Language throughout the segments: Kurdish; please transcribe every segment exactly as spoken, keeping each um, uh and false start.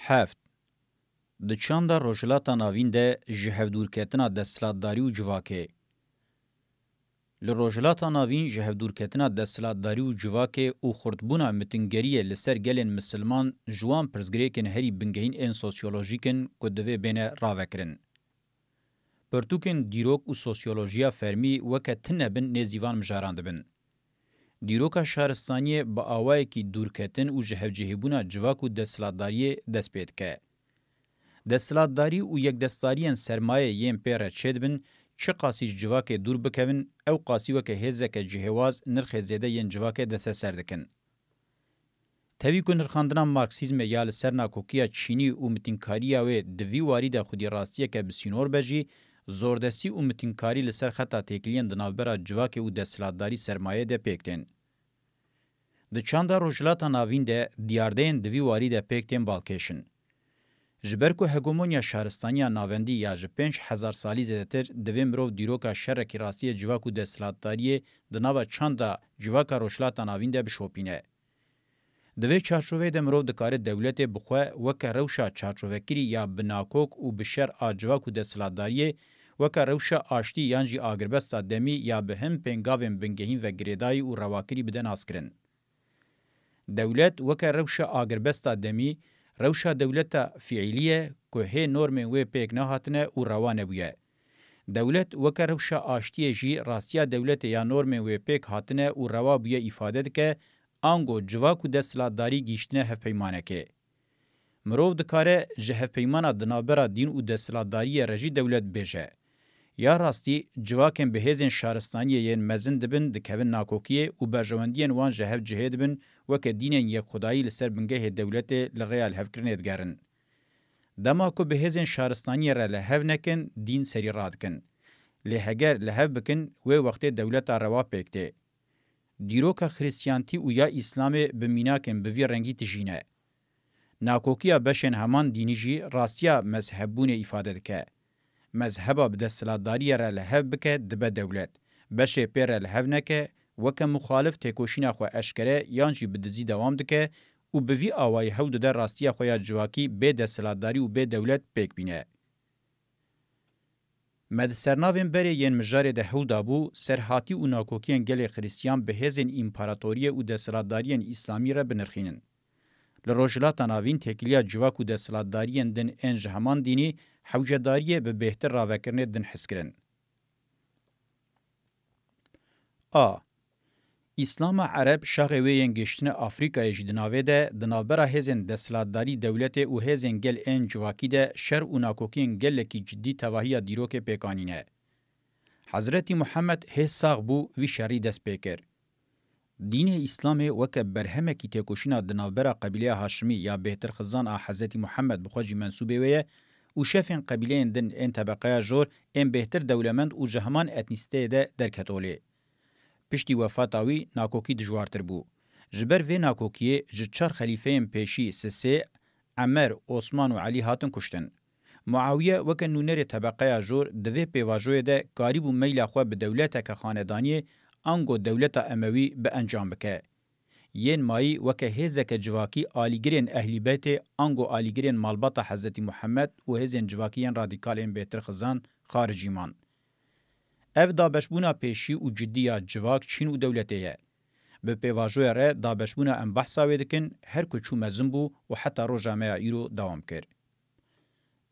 Heft. Di çanda Rojhilata Navîn de ji hevdûrketina desthilatdarî û civakê. Li Rojhilata Navîn ji hevdûrketina desthilatdarî û civakê û xurtbûna mitingeriyê li ser gelên misilman ji wan pirsgirêkên herî bingehîn ên sosyolojîk in ku divê bêne ravekirin. Pirtûkên dîrok û sosyolojiya fermî weke tune bin nêzî van mijaran dibin. Dîroka şaristaniyê bi awayekî dûrketin û ji hevcihêbûna civak û desthilatdariyê dest pê dike. Desthilatdarî û yekdestdariyên sermayê yên pê re çêdibin, çiqasî ji civakê dûr bikevin, ew qasî weke hêzeke cihêwaz nirxê zêde yên civakê desteser dikin. Tevî ku nirxandina Marksîzmê ya li ser nakokiya çînî û mitînkariya wê di vî warî de xwedî rastiyeke bi sînor be jî, zordestî û mitînkarî li ser xeta têkiliyên di navbera civakê û desthilatdarî sermayê de pêk tên. Di çanda Rojhilata Navîn de diyardeyên di vî warî de pêk tên balkêş in. Ji ber ku hegemonya şaristaniya navendî ya ji pênc hezar salî zêdetir, divê mirov dîroka şerekî rastiyê civak û desthilatdariyê di nava çanda civaka Rojhilata Navîn de bişopîne. Di vê çarçoveyê de mirov dikare dewletê bi xwe weke rewşa çarçovekirî ya bi nakok û bi şer a civak û desthilatdariyê, weke rewşa aştî yan jî agirbesta demî ya bi hin pêngavên bingehîn ve girêdayî û rewakirî bide naskirin. Dewlet weke rewşa agirbesta demî, rewşa dewleta fiîlî ye ku hê normên wê pêk nehatine û rewa nebûye. Dewlet weke rewşa aştiyê jî rastiya dewletê ya normên wê pêk hatine û rewa bûye îfade dike, ango civak û desthilatdarî gihîştine hevpeymanekê. Mirov dikare ji hevpeymana di navbera dîn û desthilatdariyê re jî dewlet bêje. Ya rastî, civakên bi hêzên şaristaniyê yên mezin dibin, dikevin nakokiyê û berjewendiyên wan ji hev cihê dibin, weke dînên yekxwedayî li ser bingehê dewletê li rêya lihevkirinê digerin. Dema ku bi hêzên şaristaniyê re li hev nekin, dîn serî radikin. Lê heger li hev bikin, wê wextê dewleta rewa pêk tê. Dîroka Xirîstiyantî û ya Îslamê bi mînakên bi vî rengî tijî ne. Nakokiya beşên heman dînî jî rastiya mezhebbûnê îfade dike. Mezheba bi desthilatdariyê re li hev bike dibe dewlet. Beşê pê re li hev neke, weke muxalif têkoşîna xwe eşkere yan jî bi dizî dewam dike û bi vî awayî hewl dide rastiya xwe ya civakî bê desthilatdarî û bê dewlet pêk bîne. Me di sernavên berê yên mijarê de hewl dabû, serhatî û nakokiyên gelê Xiristiyan bi hêzên împaratoriyê û desthilatdariyên îslamî re binirxînin. Li Rojhilata Navîn têkiliya civak û desthilatdariyên din ên ji heman dînî hewcedariyê bi bêhtir ravekirinê din his kirin. A. Îslama Ereb şaxê wê yên gihiştine Afrîkayê jî di navê de, di navbera hêzên desthilatdarî dewletê û hêzên gel ên civakî de şer û nakokiyên gelekî cidî tevahiya dîrokê pêk anîne. Hezretî Muhammed hê sax bû vî şerî dest pê kir. Dînê Îslamê weke berhemekî têkoşîna di navbera qebîleya Haşimî ya bêhtir xizan a Hezretî Muhammed bi xwe jî mensûbê wê ye û şefên qebîleyên din ên tebeqeya jor ên bêhtir dewlemend û ji heman etnîsiteyê de derket holê. Piştî wefata wî nakokî dijwartir bû. Ji ber vê nakokiyê ji çar xelîfeyên pêşî Sisê, Emer, Osman û Elî hatin kuştin. Muawiye weke nûnerê tebeqeya jor di vê pêvajoyê de karîbû meyla xwe bi dewleteke xanedaniyê ango dewleta Emewî bi encam bike. Yên mayî weke hêzeke civakî alîgirên Ehlî Beytê ango alîgirên malbata Hezretî Muhammed û hêzên civakî yên radîkal ên bêhtir xizan xaricî man. Ev dabeşbûna pêşî û cidî ya civak, çîn û dewletê ye. Bi pêvajoya re dabeşbûna em behsa wê dikin, her ku çû mezin bû û heta roja me ya îro dewam kir.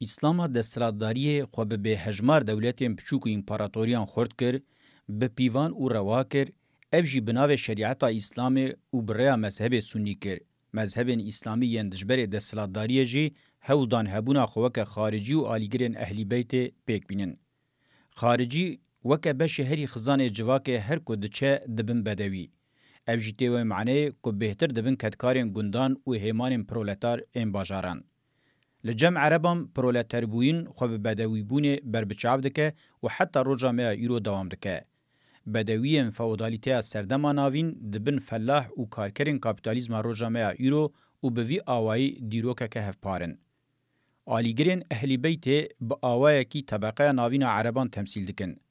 Îslama desthilatdariyê xwe bi bêhejmar dewletên biçûk û împaratoriyan xurt kir, bi pîvan û rewa kir, ev jî bi navê şerîeta Îslamê û bi rêya mezhebê Sunnî kir. Mezhebên Îslamî yên dijberê desthilatdariyê jî hewl dan hebûna xwe weke xaricî û alîgirên Ehlî Beytê pêk bînin. Xaricî weke beşê herî xizanê civakê her ku diçe dibin bedewî. Ev jî tê wê maneyê ku bêhtir dibin kedkarên gundan û hêmanên proletar ên bajaran. Li cem ereban proleterbûyîn xwe bi bedewîbûnê berbiçav dike û heta roja me ya îro dewam dike. Bedewiyên feodalîteya serdema navîn di bin felah û karkerên kapîtalîzma roja me ya îro û bi vî awayî dîrokeke hevpar in. Alîgirên Ehlî Beytê bi awayekî tebeqeya navîn a ereban temsîl dikin.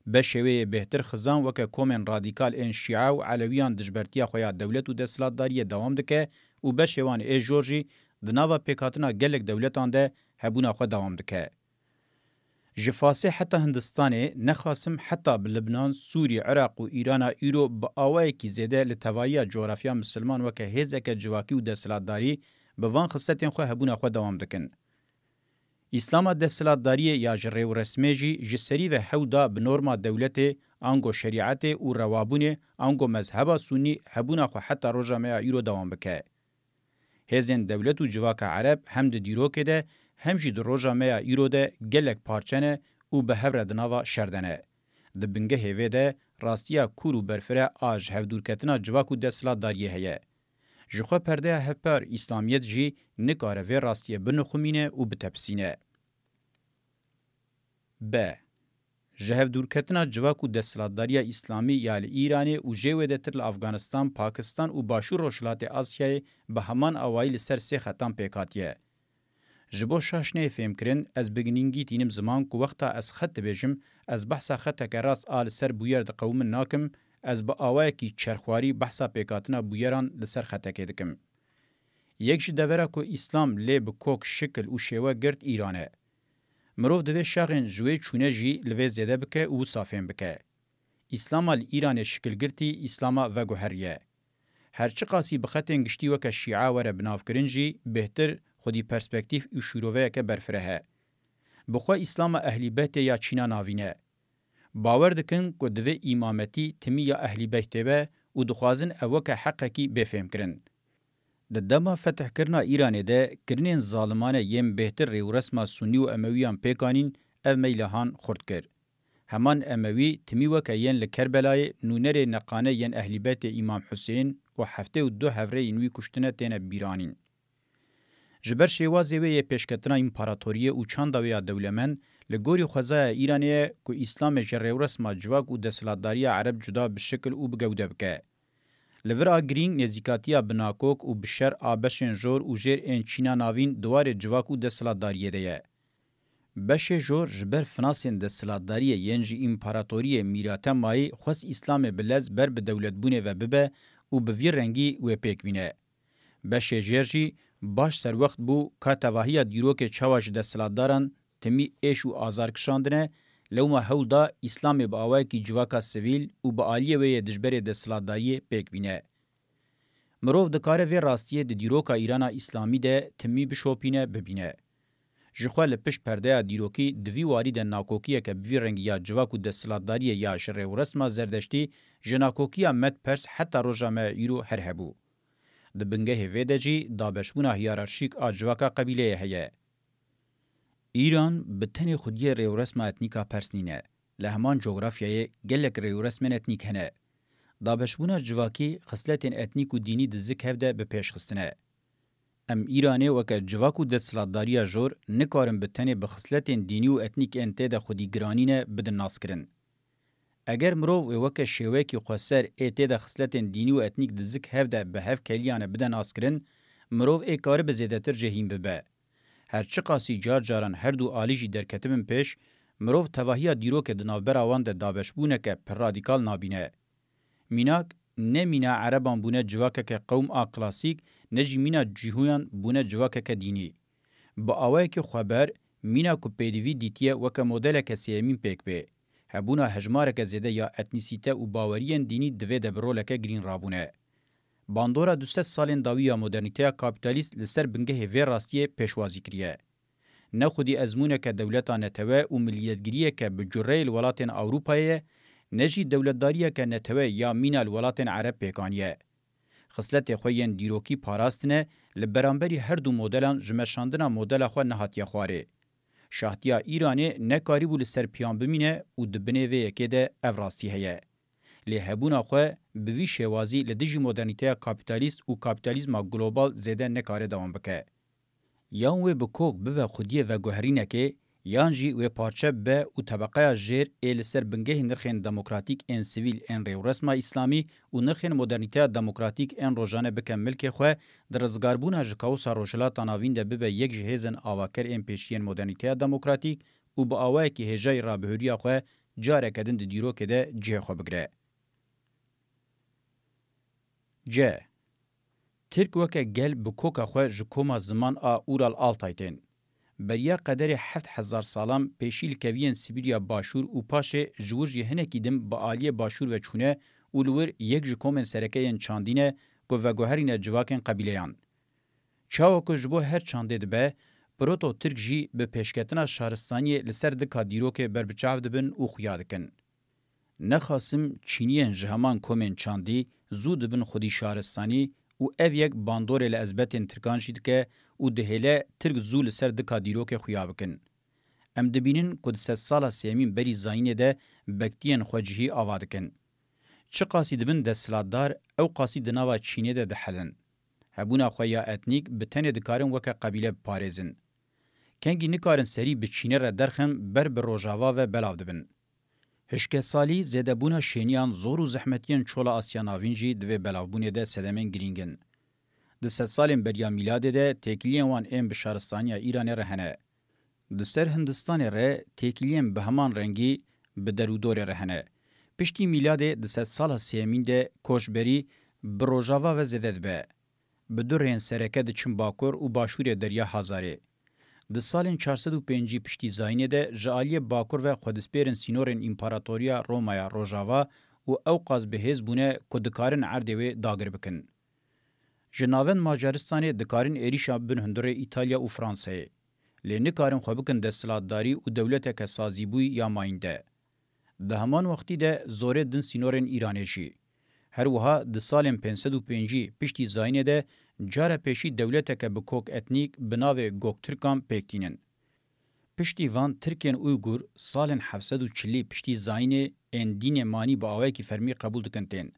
Beşê wê yê bêhtir xizan weke komên radîkal ên Şîa û Elewiyan dijbertiya xwe ya dewlet û desthilatdariyê dewam dike û beşê wan ê jor jî di nava pêkhatina gelek dewletan de hebûna xwe dewam dike. Ji Fasê heta Hindistanê, nexasim heta bi Libnan, Sûrî, Iraq û Îrana îro bi awayekî zêde li tevahiya cografya misilman weke hêzeke civakî û desthilatdarî bi van xisletên xwe hebûna xwe dewam dikin. Îslama desthilatdariyê ya ji rêwresmê jî ji serî ve hewl da bi norma dewletê, ango şerîetê û rewabûnê, ango mezheba sunî hebûna xwe heta roja me ya îro dewam bike. Hêzên dewlet û civaka ereb hem di dîrokê de hem jî di roja me ya îro de gelek parçe ne û bi hev re di nava şer de ne. Di bingehê vê de rastiya kûr û berfireh a ji hevdûrketina civak û desthilatdariyê heye. Ji xwe perdeya hevpar îslamiyet jî nikare vê rastiyê binixumîne û bitepisîne. B. Ji hevdûrketina civak û desthilatdariya îslamî ya li Îranê û jê wêdetir li Afganistan, Pakistan û Başûr Rojhilatê Asyayê bi heman awayî li ser sê xetan pêk hatiye. Ji bo şaş neyê fêmkirin, ez bi girîngî tînim ziman ku wexta ez xet dibêjim, ez behsa xeteke rast a li ser bûyer diqewimin nakim, ez bi awayekî çerxwarî behsa pêkhatina bûyeran li ser xetekê dikim. Yek ji devera ku Îslam lê bi kok, şikil û şêwe girt Îran e. Mirov divê şaxên ji wê çûne jî li vê zêde bike û wisa fêm bike. Îslama li Îranê şikilgirtî Îslama veguheriye. Her çiqasî bi xetên giştî weke Şîa were binavkirin jî bêhtir xwedî perspektîf û şîroveyeke berfireh e. Bi xwe Îslama Ehlî Behtê ya Çîna navîne. Bawer dikin ku divê îmametî timî ya Ehlî Behtê be û dixwazin ev weke heqekî bê fêmkirin. Di dema fetihkirina Îranê de kirinên zalimane yên bêhtir rêwresma Sunî û Emewiyan pêk anîn, ev meylehan xurt kir. Heman Emewî timî weke yên li Kerbelayê nûnerê neqane yên Ehlî Betê Îmam Husên û heftê û du hevrêyên wî kuştine têne bîranîn. Ji ber şêwazê wê yê pêşketina împaratoriyê û çanda wê ya dewlemend, li gorî xwezaya Îranê ye ku Îslamê ji rêwresma civak û desthilatdariya ereb cuda bi şikil û bi gewde bike. Li vir a girîng nêzîkatiya bi nakok û bi şer a beşên jor û jêr ên Çîna navîn di warê civak û desthilatdariyê de ye. Beşê jor ji ber finasên desthilatdariyê yên ji împaratoriyê mîrate mayî xwest Îslamê bi lez ber bi dewletbûnê ve bibe û bi vî rengî wê pêk bîne. Beşê jêr jî baş serwext bû ka tevahiya dîrokê çawa ji desthilatdaran timî êş û azar kişandine, lewma hewl da Îslamê bi awayekî civaka sivîl û bi aliyê wê yê dijberê desthilatdariyê pêk bîne. Mirov dikare vê rastiyê di dîroka Îrana Îslamî de timî bişopîne, bibîne. Ji xwe li pişt perdeya dîrokî di vî warî de nakokiyeke bi vî rengî ya civak û desthilatdariyê ya ji rêwresma Zerdeştî, ji nakokiya Med Pers heta roja me îro her hebû. Di bingehê vê de jî dabeşbûna hiyerarşîk a civaka qebîleyê heye. Îran bi tenê xwediyê rêwresma etnîka Pers nîne. Li heman cografyayê gelek rêwresmên etnîk hene. Dabeşbûna civakî xisletên etnîk û dînî di zik hev de bi pêş xistine. Em Îranê weke civak û desthilatdariya jor nikarin bi tenê bi xisletên dînî û etnîk ên tê de xwedî giranî ne bidin naskirin. Eger mirov wê weke şêweyekî xweser ê tê de xisletên dînî û etnîk di zik hev de bi hev keliyane bide naskirin, mirov ê karibe zêdetir jê hîn bibe. Her çiqasî car caran her du alî jî derketibin pêş, mirov tevahiya dîrokê di navbera wan de dabeşbûneke pir radîkal nabîne. Mînak, ne mîna ereban bûne civakeke qewm a klasîk, ne jî mîna cihûyan bûne civakeke dînî. Bi awayekî xweber, mîna ku pêdivî dîtiye weke modeleke sêyemîn pêk bê. Hebûna hejmareke zêde ya etnîsîte û baweriyên dînî di vê de bi roleke girîn rabûne. Bandora du sed salên dawî ya modernîteya kapîtalîst li ser bingehê vê rastiyê pêşwazî kiriye. Ne xwedî ezmûneke dewleta netewe û miliyetgiriyeke bi cureyê li welatên Ewropayê ye, ne jî dewletdariyeke netewe ya mîna li welatên ereb pêk aniye. Xisletê xwe yên dîrokî parastine, li beramberî her du modelan ji meşandina modela xwe nehatiye xwarê. Şahtiya Îranê nekarîbû li ser piyan bimîne û di binê vê yekê de ev rastî heye. Lê hebûna xwe bi vî şêwazî li dijî modernîteya kapîtalîst û kapîtalîzma global zêde nekare dewam bike. Yan wê bi kok bibe xwediyê veguherînekê, yan jî wê parçe bibe û tebeqeya jêr ê li ser bingehî nirxên demokratîk ên sivîl ên rêwresma îslamî û nirxên modernîteya demokratîk ên rojane bike milkê xwe, di rizgarbûna ji kaosa Rojhilata Navîn de bibe yek ji hêzên avaker ên pêşiyên modernîteya demokratîk û bi awayekî hêjayî rabihuriya xwe careke din di dîrokê de cihê xwe bigire. C. Tirk weke gel bi koka xwe ji koma ziman a Ural Altay tên. Beriya qederê heft hezar salan pêşî li keviyên Sibîrya Başûr û paşê ji wir jî hinekî din bi aliyê Başûr ve çûne û li wir yek ji komên sereke yên çandî ne ku veguherîne civakên qebîleyan. Çawa ku ji bo her çandê dibe, Proto-Tirk jî bi pêşketina şaristaniyê li ser dika dîrokê berbiçav dibin û xuya dikin. Nexasim çîniyên ji heman komên çandî zû dibin xwedî şaristanî û ev yek bandorê li ezbetên tirkan jî dike û dihêle Tirk zû li ser dika dîrokê xuya bikin. Em dibînin ku di sedsala sêyemîn berî zayînê de bektiyên xwecihî ava dikin. Çiqasî dibin desthilatdar, ewqasî di nava çînê de dihelin. Hebûna xwe ya etnîk bi tenê dikarin weke qebîle biparêzin. Kengî nikarin serî bi çînê re derxin, ber bi rojava ve belav dibin. Hişkesalî, zêdebûna şêniyan, zor û zehmetiyên Çola Asya Navîn jî di vê belavbûnê de sedemên girîng in. Di sedsalên beriya mîladê de têkiliyên wan ên bi şaristaniya Îranê re hene. Di ser Hindistanê re têkiliyên bi heman rengî bi derûdorê re hene. Piştî mîladê di sedsala sêyemîn de koçberî bi rojava ve zêde dibe. Bi du rêyên sereke diçin bakur û başûrê Derya Hazarê. Di salên çar sed û pêncî piştî zayînê de ji aliyê bakur ve xwedizpêrin sînorên Împaratoriya Romaya Rojava û ewqas bi hêz bûne ku dikarin erdê wê dagir bikin. Ji navend Macaristanê dikarin êrîşa bibin hundirê Îtalya û Fransayê. Lê nikarin xwe bikin desthilatdarî û dewleteke sazîbûyî ya mayînde. Di heman wextî de zorê din sînorên Îranê jî. Her wiha di salên pênc sed û pêncî piştî zayînê de cara pêşî dewleteke bi kok etnîk bi navê Goktirkan pêk tînin. Piştî van Tirkên Uygur salên heft sed û çilî piştî zayînê ên dînê manî bi awayekî fermî qebûl dikin tên.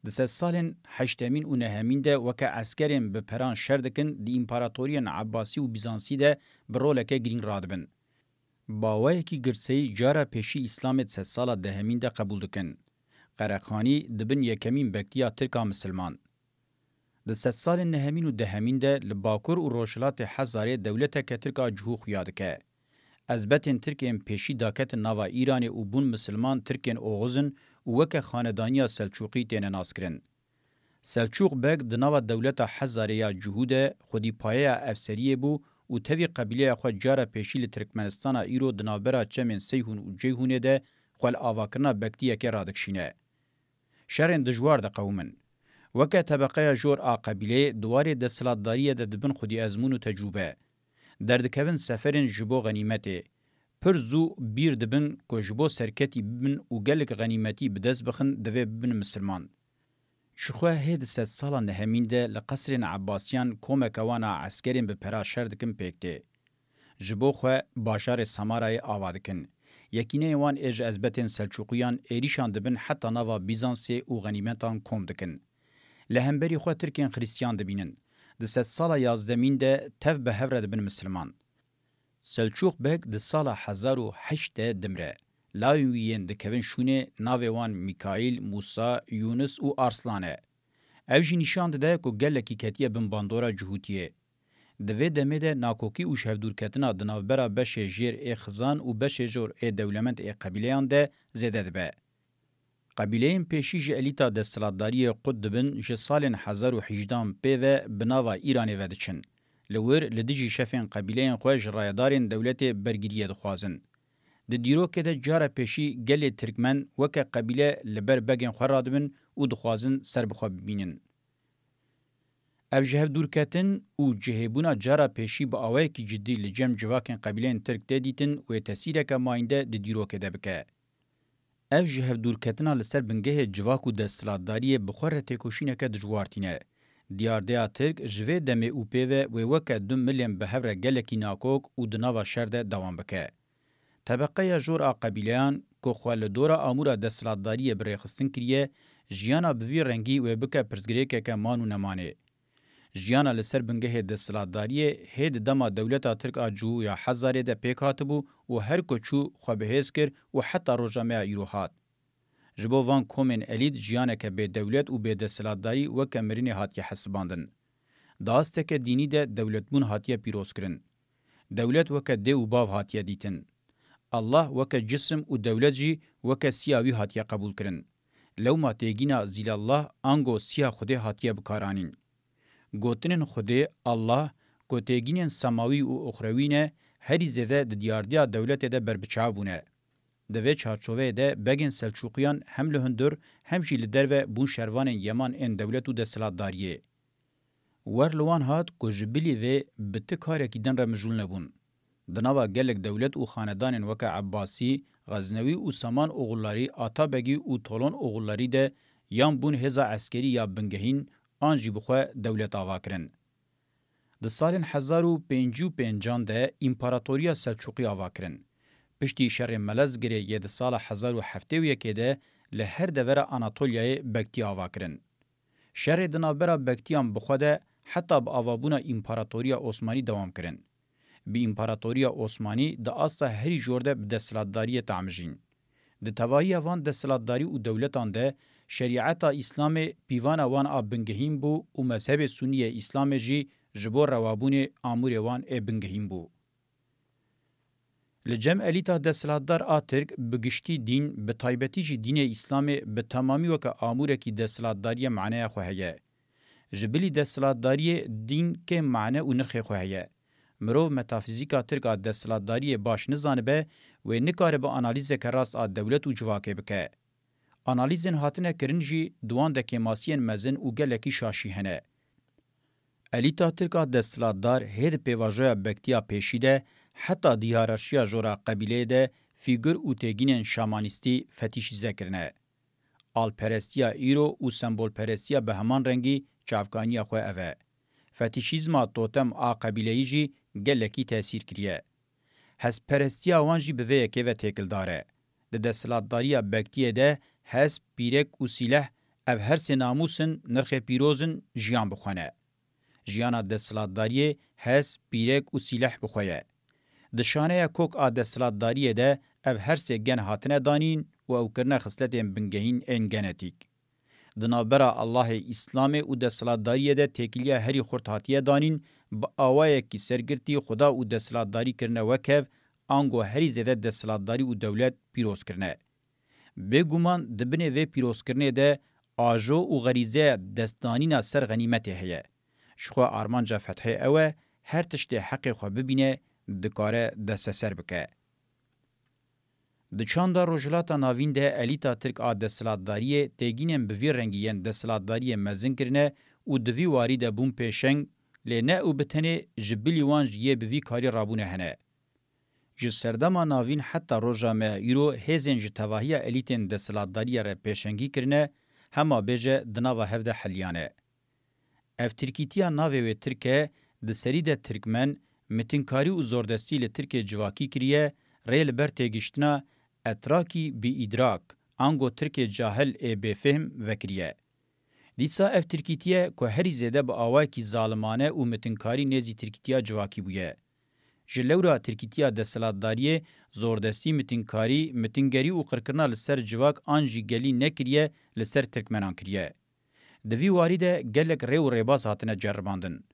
Di sedsalên heştemîn û nehemîn de weke eskerên bi peran şer dikin, di împaratoriyên Ebbasî û Bîzansî de bi roleke girîng radibin. Bi awayekî girseyî cara pêşî Îslamê di sedsala dehemîn de qebûl dikin. Qerexanî dibin yekemîn bektiya Tirka misilman. Di sedsalên nehemîn û dehemîn de li bakur û rojhilatê Hezarê dewleteke Tirk a cihû xuya dike. Ezbetên Tirk ên pêşî daketin nava Îranê û bûn misilman Tirkên Oxuz in û weke xanedaniya Selçûqî têne naskirin. Selçûq Beg di nava dewleta Hezarê ya cihû de xwedî payeya efseriyê bû û tevî qebîleya xwe cara pêşî li Tirkmenistana îro di navbera çemên Seyhûn û Ceyhûnê de xwe li avakirina bektiyekê radikişîne. Şerên dijwar diqewimin. Weke tebeqeya jor a qebîleyê di warê desthilatdariyê de dibin xwedî ezmûn û tecrûbe. Derdikevin seferên ji bo xenîmetê. Pir zû bîr dibin ku ji bo serketî bibin û gelek xenîmetî bi dest bixin divê bibin misilman. Jixwe hê di sedsala nehemîn de li qesrên Ebbasiyan komeke wan a eskerên bi pera şer dikin pêk tê. Ji bo xwe bajarê Samarayê ava dikin. Yekîneyên wan ê ji ezbetên Selçûqiyan êrîşan dibin heta nava Bîzansê û xenîmetan kom dikin. Li hemberî xwe Tirkên Xirîstiyan dibînin. Di sedsala yazdemîn de tev bi hev re dibin misilman. Selçûq Beg di sala hezar û heşt de dimre. Lawên wî yên dikevin şûnê navê wan Mîkaîl, Mûsa, Yûnis û Arslan e. Ev jî nîşan dide ku gelekî ketiye bin bandora cihûtiyê. Di vê demê de nakokî û jihevdûrketina di navbera beşê jêr ê xizan û beşê jor ê dewlemend ê qebîleyan de zêde dibe. Qebîleyên pêşî ji elîta desthilatdariyê qut dibin, ji salên hezar û hejdan pê ve bi nava Îranê ve diçin. Li wir li dijî şefên qebîleyên xwe ji rayedarên dewletê bergiriyê dixwazin. Di dîrokê de cara pêşî gelê Tirkmen weke qebîle li ber begên xwe radibin û dixwazin ser bi xwe bimînin. Ev ji hev dûrketin û cihêbûna cara pêşî bi awayekî cidî li cem civakên qebîleyên Tirk tê dîtin wê tesîreke mayînde di dîrokê de bike. Ev ji hevdûrketina li ser bingehê civak û desthilatdariyê bi xwe re têkoşîneke dijwar tîne. Diyardeya Tirk ji vê demê û pê ve wê weke du milên bi hev re gelekî nakok û di nava şer de dewam bike. Tebeqeya jor a qebîleyan ku xwe li dora amûra desthilatdariyê bi rêxistin kiriye, jiyana bi vî rengî wê bike pirsgirêkeke man û nemanê. Jiyana li ser bingehê desthilatdariyê hê di dema dewleta Tirk a cihû ya Hezarê de pêk hatibû û her ku çû xwe bi hêz kir û heta roja me ya îro hat. Ji bo van komên elît jiyaneke bê dewlet û bê desthilatdarî weke mirinê hatiye hesibandin. Di asteke dînî de dewletbûn hatiye pîrozkirin. Dewlet weke dê û bav hatiye dîtin. Allah weke cisim û dewlet jî weke siya wî hatiye qebûlkirin. Lewma têgîna Zîlallah ango siya Xwedê hatiye bikaranîn. Gotinên Xwedê, Allah, ku têgînên semawî û oxrewî ne, herî zêde di diyardiya dewletê de berbiçav bûne. Di vê çarçoveyê de begên Selçûqiyan hem li hundir hem jî li derve bûn şervanên yeman ên dewlet û desthilatdariyê. Wer li wan hat ku ji bilî vê bi ti karekî din re mijûl nebûn. Di nava gelek dewlet û xanedanên weke Ebbasî, Xeznewî û Saman Oxullarî, Atabegî û Tolon Oxullarî de yan bûn hêza eskerî ya bingehîn an jî bi xwe dewlet ava kirin. Di salên hezar û pêncî û pêncan de Împaratoriya Selçûqî ava kirin. Piştî şerê Melezgirê yê di sala hezar û heftê û yekê de li her devera Anatolyayê Bektî ava kirin. Şerê di navbera Bektiyan bi xwe de heta bi avabûna Împaratoriya Osmanî dewam kirin. Bi Împaratoriya Osmanî di asta herî jor de bi desthilatdariyê tamijîn. Di tevahiya van desthilatdarî û dewletan de şerîeta Îslamê pîvana wan a bingehîn bû û mezhebê Sunî yê Îslamê jî ji bo rewabûnê amûrê wan ê bingehîn bû. Li cem elîta desthilatdar a Tirk bi giştî dîn, bi taybetî jî dînê Îslamê bi temamî weke amûrekî desthilatdariyê maneya xwe heye. Ji bilî desthilatdariyê dîn kêm mane û nirxê xwe heye. Mirov metafîzîka Tirk a desthilatdariyê baş nizanibe, wê nikaribe analîzeke rast a dewlet û civakê bike. Analîzên hatine kirin jî di wan de kêmasiyên mezin û gelekî şaşî hene. Elîta Tirk a desthilatdar hê di pêvajoya Bektiya pêşî de heta di hiyerarşiya jora qebîleyê de fîgur û têgînên şamanîstî fetîşîze kirine. Alperestiya îro û sembolperestiya bi heman rengî çavkaniya xwe ev e. Fetîşîzma totem a qebîleyî jî gelekî tesîr kiriye. Hezperestiya wan jî bi vê yekê ve têkildar e. Di desthilatdariya Bektiyê de hesp, pîrek û sîleh, ev her sê namûs in, nirxê pîroz in, jiyan bi xwe ne. Jiyana desthilatdariyê hesp, pîrek û sîleh bi xwe ye. Di şaneya kok a desthilatdariyê de ev her sê gen hatine danîn û ew kirine xisletên bingehîn ên genetîk. Di navbera Allahê Îslamê û desthilatdariyê de têkiliya herî xurt hatiye danîn, bi awayekî sergirtî xuda û desthilatdarî kirine wek hev, ango herî zêde desthilatdarî û dewlet pîroz kirine. Bêguman di binê vê pîrozkirinê de ajo û xerîzeya destdanîna ser xenîmetê heye. Ji xwe armanca fethê ew e, her tiştê heqê xwe bibîne, dikare desteser bike. Di çanda Rojhilata Navîn de elîta Tirk a desthilatdariyê têgînên bi vî rengî yên desthilatdariyê mezin kirine û di vî warî de bûn pêşeng, lê ne ew bi tenê, ji bilî wan jî yê bi vî karî rabûne hene. Ji serdema navîn heta roja me ya îro hêzên ji tevahiya elîtên desthilatdariyê re pêşengî kirine, hema bêje di nava hev de heliyane. Ev tirkîtiya navê wê tirk e, di serî de tirkmen, mitinkarî û zordestî li tirkê civakî kiriye, rê li ber têgiştina etrakî bi îdrak, ango tirkê cahil ê bêfehm vekiriye. Dîsa ev tirkîtiye ku herî zêde bi awayekî zalimane û mitinkarî nêzî tirkîtiya civakî bûye. Ji lewra tirkîtiya desthilatdariyê, zordestî, mitinkarî, mitingerî û qirkirina li ser civak an jî gelî nekiriye, li ser tirkmenan kiriye. Di vî warî de gelek rê û rêbaz hatine ceribandin.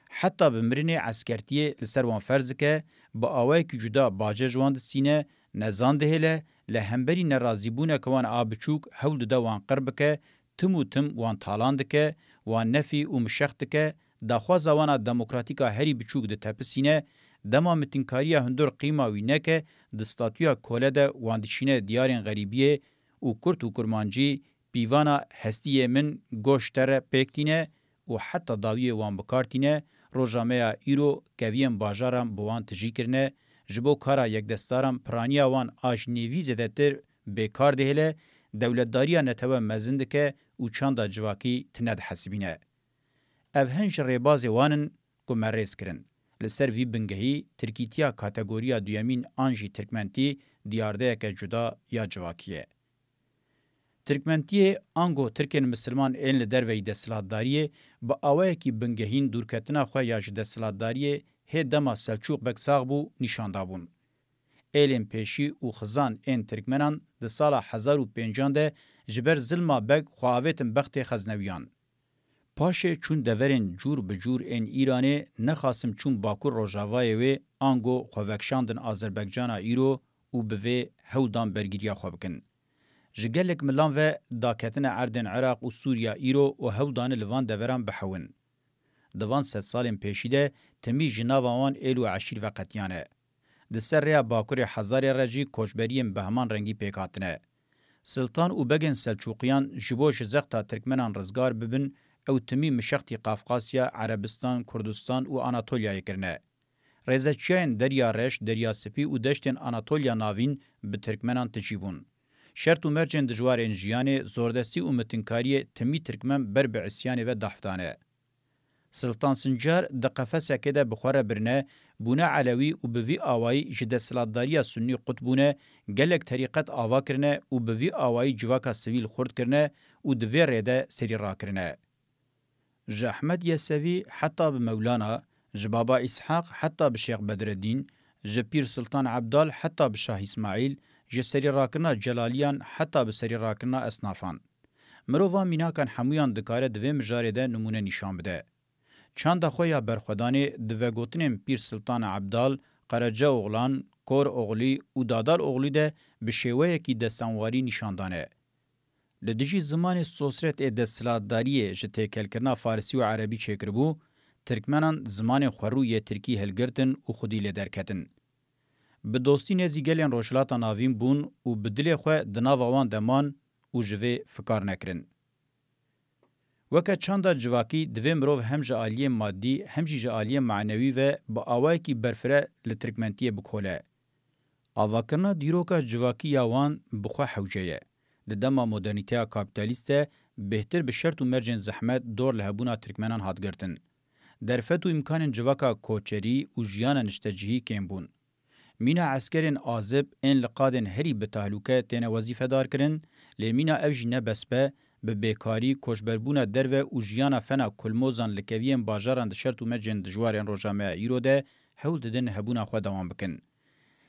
Heta bi mirinê eskertiyê li ser wan ferz dike, bi awayekî cuda bace ji wan distîne, nezan dihêle, li hemberî nerazîbûneke wan a biçûk hewl dide wan qir bike, tim û tim wan talan dike, wan nefî û mişex dike, daxwaza wan a demokratîk a herî biçûk ditepisîne, dema mitinkariya hundir qîma wî neke, di statûya kole de wan dişîne diyarên xerîbiyê û kurt û kurmancî, pîvana hestiyê min goş te re pêk tîne û heta dawiyê wan bi kar tîne, roja me ya îro keviyên bajaran bi wan tijî kirine, ji bo kara yekdestaran piraniya wan a ji nêvî zêdetir bêkar dihêle, dewletdariya netewe mezin dike û çanda civakî tune dihesibîne. Ev hin ji rêbazê wan in ku me rêz kirin. Li ser vî bingehî, tirkîtiya kategoriya duyemîn an jî tirkmentî diyardeyeke cuda ya civakî ye. Tirkmentiyê ango tirkên misilman ên li derveyî desthilatdariyê bi awayekî bingehîn dûrketina xwe ya ji desthilatdariyê hê dema Selçûq Beg sax bû nîşan dabûn. Êlên pêşî û xizan ên tirkmenan di sala hezar û pêncan de ji ber zilma Beg xwe avêtin bextê Xeznewiyan. Paşê çûn deverên cûr bi cûr ên Îranê, nexasim çûn Bakur Rojavayê wê, ango xwe vekişandin Azerbegcana îro û bi vê hewl dan bergiriya xwe bikin. Ji gelek milan ve daketine erdên Iraq û Sûriya îro û hewl dane li van deveran bihewin. di van sedsalên pêşî de timî ji nava wan êl û eşîr veqetiyane. Di ser rêya bakurê Hezarê re jî koçberiyên bi heman rengî pêk hatine. Siltan û begên Selçûqiyan ji bo ji zexta Tirkmenan rizgar bibin, ew timî mişextî Qafqasya, Erebistan, Kurdistan û Anatolyayê kirine. Rêzeçiyayên Derya Reş, Derya Spî û deştên Anatolya Navîn bi Tirkmenan tijî bûn. Şert û mercên dijwar ên jiyanê, zordestî û mitinkariyê timî Tirkmen ber bi isyanê ve dahf dane. Siltan Sincar di qefesekê de bi xwe re birine, bûne Elewî û bi vî awayî ji desthilatdariya Sunnî qut bûne, gelek terîqet ava kirine û bi vî awayî civaka sivîl xurt kirine û di vê rê de serî rakirine. Ji Ehmed Yesevî heta bi Mewlana, ji Baba Îshaq heta bi Şêx Bedreddîn, ji Pîr Siltan Ebdal heta bi Şah Îsmaîl, ji serîrakirina Celaliyan heta bi serîrakirina esnafan. Mirov van mînakan hemûyan dikare di vê mijarê de nimûne nîşan bide. Çanda xwe ya berxwedanê di vegotinên Pîr Siltan Ebdal, Qerecaoxlan, Koroxlî û Dadaloxlî de bi şêweyekî destanwarî nîşan dane. Li dijî zimanê sosret ê desthilatdariyê ji têkelkirina farisî û erebî çêkiribû, Tirkmenan zimanê xwerû yê tirkî hilgirtin û xwedî lê derketin. Bi dostî nêzî gelên Rojhilata Navîn bûn û bi dilê xwe di nava wan de man û ji vê fikar nekirin. Weke çanda civakî, divê mirov hem ji aliyê madî hem jî ji aliyê manewî ve bi awayekî berfireh li tirkmentiyê bikole. Avakirina dîroka civakî ya wan bi xwe hewce ye. Di dema modernîteya kapîtalîst de bêhtir bi şert û mercên zehmet dor li hebûna Tirkmenan hat girtin. Derfet û îmkanên civaka koçerî û jiyana niştecihî kêm bûn. Mîna eskerên azib ên li qadên herî bi tehlûke têne wezîfedarkirin, lê mîna ev jî ne bes be, bi bêkarî, koçberbûna derve û jiyana fena kulmozan li keviyên bajaran di şert û mecên dijwarên roja me ya îro de hewl didin hebûna xwe dewam bikin.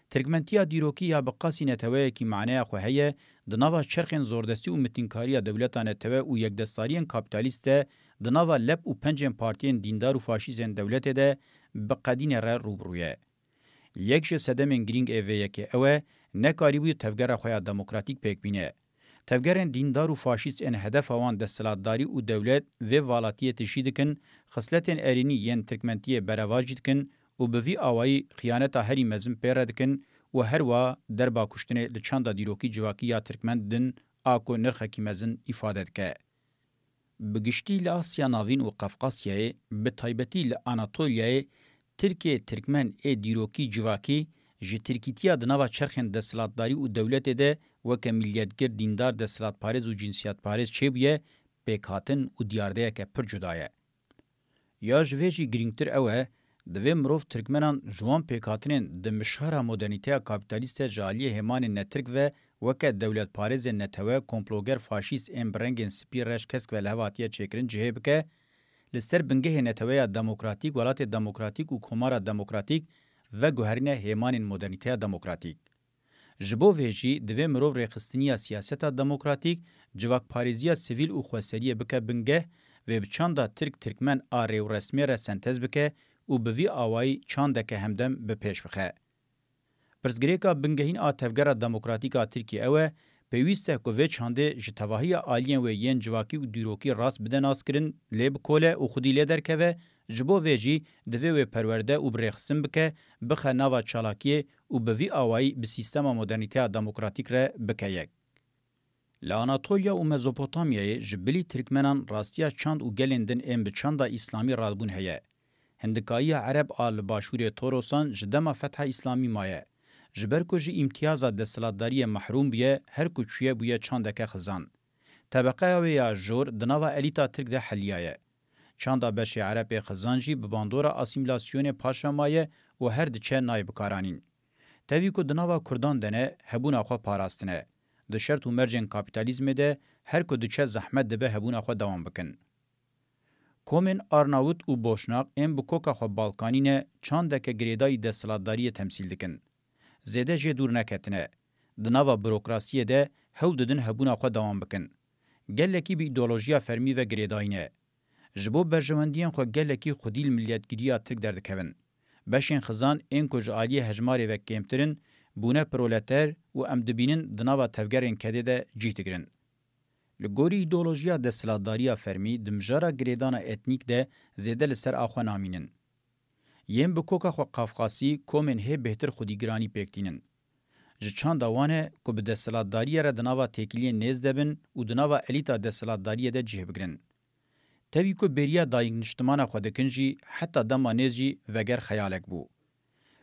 Tirkmentiya dîrokî ya bi qasî neteweyekî maneya xwe heye, di nava çerxên zordestî û mitînkariya dewleta netewe û yekdestariyên kapîtalîst de, di nava lep û pencên partiyên dîndar û faşîst ên dewletê de bi qedînê re rû bi rû ye. Yek ji sedemên girîng ê vê yekê ew e, nekarîbûyî tevgera xwe ya demokratîk pêk bîne. Tevgerên dîndar û faşîst ên hedefa wan desthilatdarî û dewlet vê valatiyê tijî dikin, xisletên erênî yên tirkmentiyê berevac jî dikin û bi vî awayî xiyaneta herî mezin pê re dikin û her wiha derba kuştinê li çanda dîrokî civakî ya tirkmen didin, a ku nirxekî mezin îfade dike. Bi giştî li Asya Navîn û Qafqasyayê, bi taybetî li Anatolyayê, tirkê tirkmen ê dîrokî civakî ji tirkîtiya di nava çerxên desthilatdarî û dewletê de weke mîliyetgir, dîndar, desthilatparêz û cinsiyetparêz çêbûye, pêkhatin û diyardeyeke pir cuda ye. Ya ji vê jî girîngtir ew e, divê mirov tirkmenan ji wan pêkhatinên di mişara modernîteya kapîtalîst de ji aliyê hêmanên netirk ve weke dewletparêzên netewe, komploger, faşîst ên bi rengên spî, reş, kesk ve li hev hatiye çêkirin cihê bike, li ser bingehê neteweya demokratîk, welatê demokratîk û komara demokratîk veguherîne hêmanên modernîteya demokratîk. Ji bo vê jî divê mirov rêxistiniya siyaseta demokratîk, civakparêziya sivîl û xweseriyê bike bingeh, vê bi çanda tirk-tirkmen a rêwresmê re sentez bike û bi vî awayî çandeke hemdem bi pêş bixe. Pirsgirêka bingehîn a tevgera demokratîk a Tirkiyê ew e, pêwîst e ku vê çandê ji tevahiya aliyên wê yên civakî û dîrokî rast bide naskirin, lê bikole û xwedî lê derkeve, ji bo vê jî divê wê perwerde û bi rêxistin bike, bixe nava çalakiyê û bi vî awayî bi sîstema modernîteya demokratîk re bike yek. Li Anatolya û Mezopotamyayê ji bilî tirkmenan rastiya çand û gelên din ên bi çanda îslamî radibûn heye. Hindikayiya Ereb a li başûrê Torosan ji dema Fetha Îslamî maye. Ji ber ku ji îmtiyaza desthilatdariyê mehrûm bûye, her ku çûye bûye çandeke xizan. Tebeqeya wê ya jor di nava elîta tirk de heliyaye. Çanda beşê Ereb ê xizan jî bi bandora asîmîlasyonê paşve maye û her diçe nayê bikaranîn. Tevî ku di nava kurdan de ne, hebûna xwe parastine. Di şert û mercên kapîtalîzmê de her ku diçe zehmet dibe hebûna xwe dewam bikin. Komên Arnawit û Boşnaq ên bi koka xwe balkanî ne, çandeke girêdayî desthilatdariyê temsîl dikin. Zêde jê dûr neketine. Di nava burokrasiyê de hewl didin hebûna xwe dewam bikin. Gelekî bi îdeolojiya fermî ve girêdayî ne. Ji bo berjewendiyên xwe gelekî xwedî li milletgiriya tirk derdikevin. Beşên xizan ên ku ji aliyê hejmarê ve kêmtir in, bûne proleter û em dibînin di nava tevgerên kedê de cîh digirin. Li gorî îdeolojiya desthilatdariya fermî di mijara girêdana etnîk de zêde li ser a xwe namînin. Yên bi koka xwe qafqasî komên hê bêhtir xwedîgiranî pêk tînin. Ji çanda wan e ku bi desthilatdariyê re di nava têkiliyên nêz de bin û di nava elîta desthilatdariyê de cih bigirin. Tevî ku bêriya dayikniştimana xwe dikin jî heta dema nêz jî veger xeyalek bû.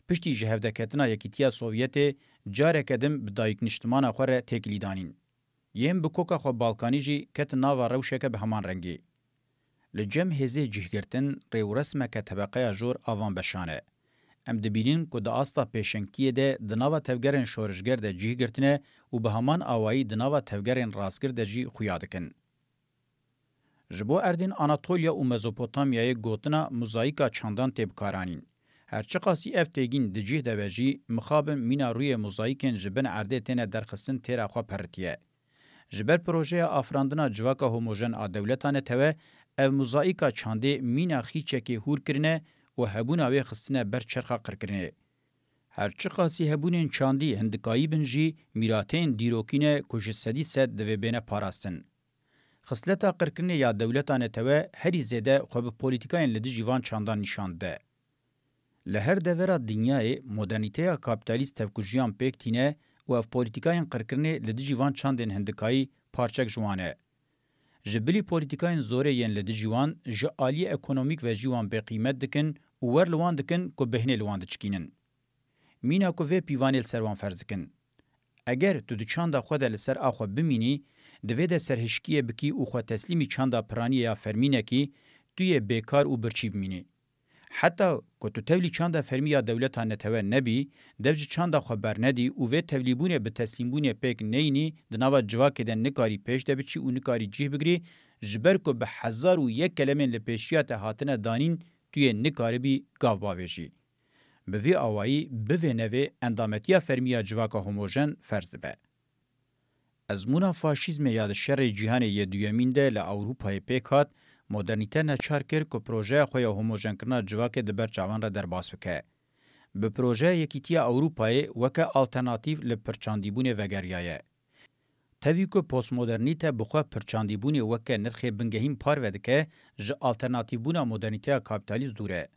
Piştî ji hevdeketina Yekîtiya Sovyetê careke din bi dayikniştimana xwe re têkilî danîn. Yên bi koka xwe balkanî jî ketin nava rewşeke bi heman rengî. Li cem hêzê cihgirtin, rêwresmeke tebeqeya jor a van beşan e. Em dibînin ku di asta pêşengtiyê de di nava tevgerên şorişger de cih girtine û bi heman awayî di nava tevgerên rastgir de jî xuya dikin. Ji bo erdên Anatolya û Mezopotamyayê gotina mozayîka çandan tê bikaranîn. Her çiqasî ev têgîn di cih de be jî, mixabin mîna rûyê mozayîkên ji bin erdê têne derxistin têra xwe peritiye. Ji ber projeya afirandina civaka homojen a dewleta netewe, ev mozayîka çandê mîna xîçekê hûr kirine û hebûna wê xistine ber çerxa qirkirinê. Her çiqasî hebûnên çandî hindikayî bin jî, mîrateyên dîrokî ne ku ji sedî sed divê bêne parastin. Xisleta qirkirinê ya dewleta netewe herî zêde xwe bi polîtîkayên li dijî van çandan nîşan dide. Li her devera dinyayê modernîteya kapîtalîst tevkujiyan pêk tîne û ev polîtîkayên qirkirinê li dijî van çandên hindikayî parçek ji wan e. Ji bilî polîtîkayên zorê yên li dijî wan, ji aliyê ekonomîk ve jî wan bêqîmet dikin û wer li wan dikin ku bêhnê li wan diçikînin. Mîna ku vê pîvanê li ser wan ferz dikin. Eger tu di çanda xwe de li ser a xwe bimînî, di vê de serhişkiyê bikî û xwe teslîmî çanda piraniyê ya fermî nekî, tu yê bêkar û birçî bimînî. Heta ku tu tevlî çanda fermî ya dewleta netewe nebî, dev ji çanda xwe bernedî û vê tevlîbûnê bi teslîmbûnê pêk neyînî, di nava civakê de nikarî pêş de biçî û nikarî cih bigirî, ji ber ku bi hezar û yek kelemên li pêşiya te hatine danîn, tu yê nikaribî gav bavêjî. Bi vî awayî, bivê nevê endametiya fermî ya civaka homojen ferz dibe. Ezmûna faşîzmê ya di şerê cîhanê yê duyemîn de li Ewropayê pêk hat, modernîte neçar kir ku projeya xwe ya homojenkirina civakê di ber çavan re derbas bike. Bi projeya Yekîtiya Ewropayê weke alternatîf li pirçandîbûnê vegeriyaye. Tevî ku postmodernîte bi xwe pirçandîbûnê weke nirxê bingehîn parve dike, ji alternatîfbûna modernîteya kapîtalîst dûr e.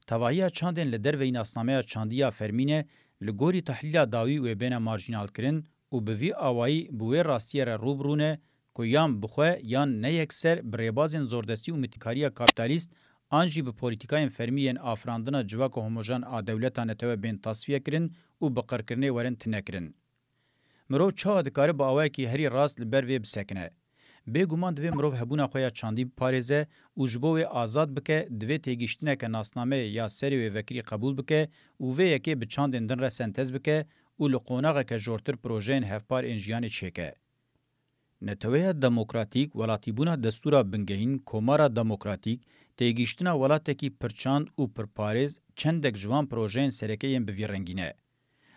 Tevahiya çandên li derveyî nasnameya çandî ya fermî ne, li gorî tehlîla dawî wê bêne marjînalkirin û bi vî awayî bi wê rastiyê re rû bi rû ne ku yan bi xwe yan ne yekser bi rêbazên zordestî û mitîkariya kapîtalîst an jî bi polîtîkayên fermî yên afirandina civaka homojen a dewleta netewe bên tasfiyekirin û bi qirkirinê werin tinekirin. Mirov çawa dikare bi awayekî herî rast li ber vê bisekine? Bêguman divê mirov hebûna xwe ya çandî biparêze û ji bo wê azad bike, divê têgihiştineke nasnameyê ya serê wê vekirî qebûl bike û vê yekê bi çandên din re sentez bike û li qonaxeke jortir projeyên hevpar ên jiyanê çêke. Neteweya demokratîk, welatîbûna destûra bingehîn, komara demokratîk, têgihiştina welatekî pirçand û pirparêz çendek ji van projeyên sereke yên bi vî rengî ne.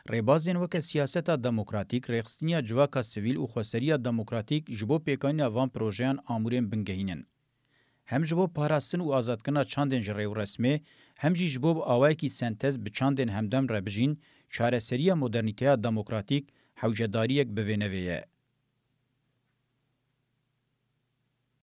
Rêbazên weke siyaseta demokratîk, rêxistiniya civaka sivîl û xweseriya demokratîk ji bo pêkanîna van projeyan amûrên bingehîn in. Hem ji bo parastin û azadkirina çandên ji rêwresmê, hem jî ji bo bi awayekî sentez bi çandên hemdem re bijîn, çareseriya modernîteya demokratîk hewcedariyek bi vê nevê ye.